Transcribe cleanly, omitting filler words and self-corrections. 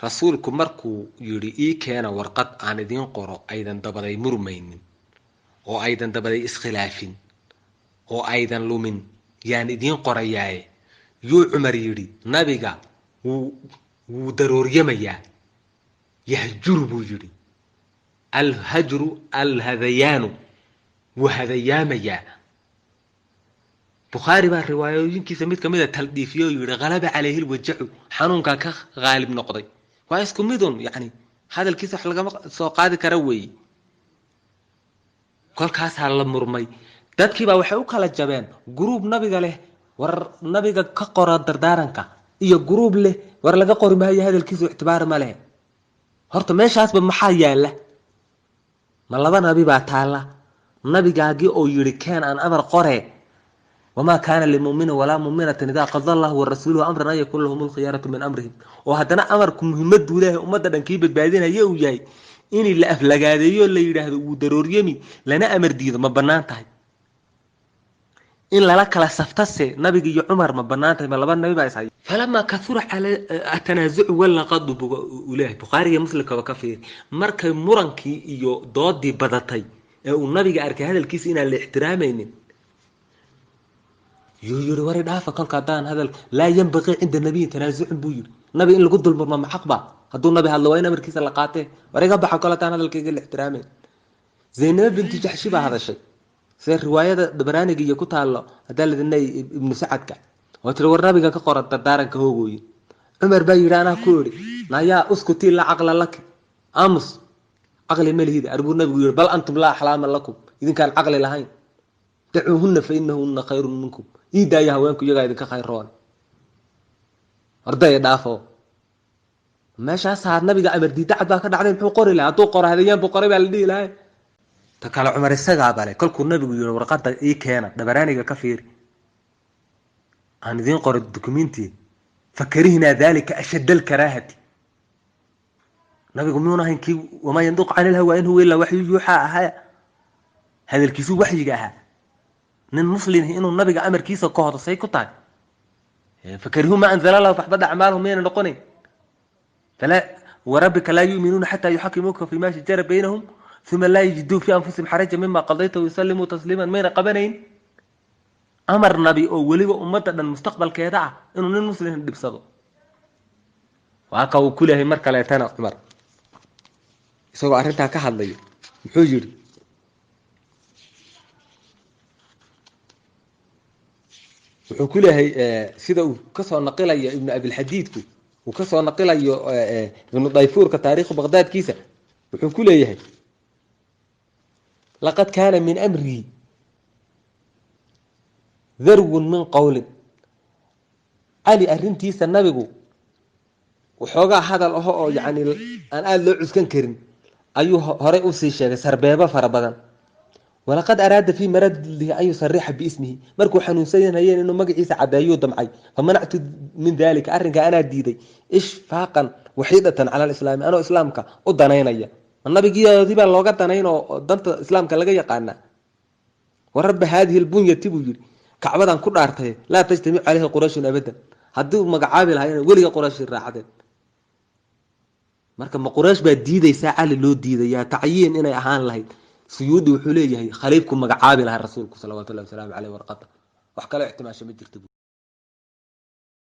Rasuulku markuu yidhi ii keena warqad aan idiin qoro aydan dabaday murmaynin oo aydan dabaday iskhilaafin oo aydan lumin, yaan idiin qorayaaye, yuu Cumar yidhi nabiga wuu darooryamayaa. Yahjuru buu yidhi, alhajru alhadayaanu, wuu hadayaamayaa. Bukhaari baa riwaayooyinkiisa mid kamida taldhiifiyo oo yidhi halaba calayhi lwajacu, xanuunkaa ka qaalib noqday. Waa isku midun, yacni hadalkiisa wax lagama soo qaadi kara weeye. Kolkaasaa la murmay, dadkiibaa waxay u kala jabeen guruub nabiga leh war nabiga ka qora dardaaranka, iyo guruub leh war laga qori maayo, hadalkiisu ictibaar ma leh. Horta meeshaasba maxaa yaala? Ma laba nabi baa taalla? Nabigaagii oo yidhi keen aan amar qoree, wamaa kaana limuminin walaa muminatin idaa qada allahu warasuuluhu amran an yakun lahum lkhiyaaratu min amrihim, oo haddana amarku muhimaduu leeyahay ummadda dhan kii badbaadinaya uu yahay, in la aflagaadeeyo la yidhaahdo wuu darooryami lana amar diido, ma bannaan tahay? In lala kala saftase nabiga iyo Cumar ma bannaan tahay? Ma laba nabi baa ishaya? Falamaa kaura atanaazucu walaqadu uu leeyahay Bukhaariga, Muslimkaba ka fiiri. Markay murankii iyo doodii badatay ee uu nabiga arkay hadalkiisa inaan la ixtiraamaynin, yuu yihi wari dhaafa kolka haddaan hadal laa yanbaqii cinda nabiyin tanaasucun buu yihi. Nabi in lagu dulmurma ma xaq ba? Hadduu nabi hadlo waa in amarkiisa la qaatee. War iga baxa kol haddaan hadalkayga la ixtiraamayn. Zaynabo bintu Jaxshi baa hadashay, sida riwaayada Dabaraaniga iyo ku taallo haddaa ladinay Ibnu Sacadka, oo tiri war nabiga ka qoran dardaaranka hoogooyin. Cumar baa yidhi anaa ku idhi nayaa uskutii, laa caqla laki, aamus, caqli ma lihida. Arbuu nabigu yihi bal antum laa axlaama lakum, idinkaan caqli lahayn, dacuuhuna fa inahuna khayrun minkum, ii daaya haweenku iyagaa idinka khayroon, ordaya dhaafo. Meeshaasaa nabiga amar diidacad baa ka dhacday. Muxuu qori lahaa? Hadduu qoro hadayaan buu qoray baa la dhihi lahay. Ta kale Cumar isagaa bale kolkuu nabigu yihi warqada ii keena, Dabaraaniga ka fiiri, aan idiin qoro dukumiintii, fakarihnaa dalika ashadda alkaraahati. Nabigu miyuuna ahayn kii wamaa yanduqu cani ilhawaa in huwa ilaa waxyu yuuxaa ahaa? Hadalkiisuu waxyiga ahaa. Nin muslim inuu nabiga amarkiisa kohdo say ku tahay? Fakarihuu maa anzala lahu faxbada acmaalhum miyayna noqonayn? Falaa warabbika laa yu'minuuna xataa yuxakimuuka fima shajara baynahum uma laa yajiduu fi anfusihim xaraja mima qadayta wayusallimuu tasliiman, mayna qabanayn? Amar nabi oo weliba ummadda dhan mustaqbalkeeda ah inuu nin muslim dhibsado, waa ka uu ku leeyahay. Mar kaleetana Cumar isagoo arrintaa ka hadlayo muxuu yidhi? Wuxuu ku leeyahay sida uu kasoo naqilayo Ibnu Abilxadiidku, uu kasoo naqilayo Ibnu Dayfuurka taariikhu Baqdaadkiisa, wuxuu ku leeyahay laqad kaana min amrihi darwun min qowlin. Cali arrintiisa nabigu waxoogaa hadal aho oo yani aan aada loo cuskan karin ayuu horey usii sheegay, sarbeebo fara badan. Walaqad araada fii maradihi an yusarixa biismihi, markuu xanuunsanhayeen inuu magaciisa cadeeyuu damcay. Famanactu min dalika, arrinkaa anaa diiday, ishfaaqan waxiidatan cala alislaami, anoo islaamka u danaynaya. Ma nabigiyoodii baa looga danayn oo danta islaamka laga yaqaanaa? Warabba haadihi lbunyati buu yidhi, kacbadan ku dhaartay, laa tajtamic caleyhi qurayshun abadan. Haddii uu magacaabi lahaa weliga Quraysh raacdeen. Marka ma Quraysh baa diidaysaa Cali loo diidayaa tacyiin inay ahaan lahayd? Suyuudi wuxuu leeyahay khaliifku magacaabi lahaa rasuulku salawaatullahi wasalaamu caleyh warqada, wax kaloo ixtimaasho ma jirta.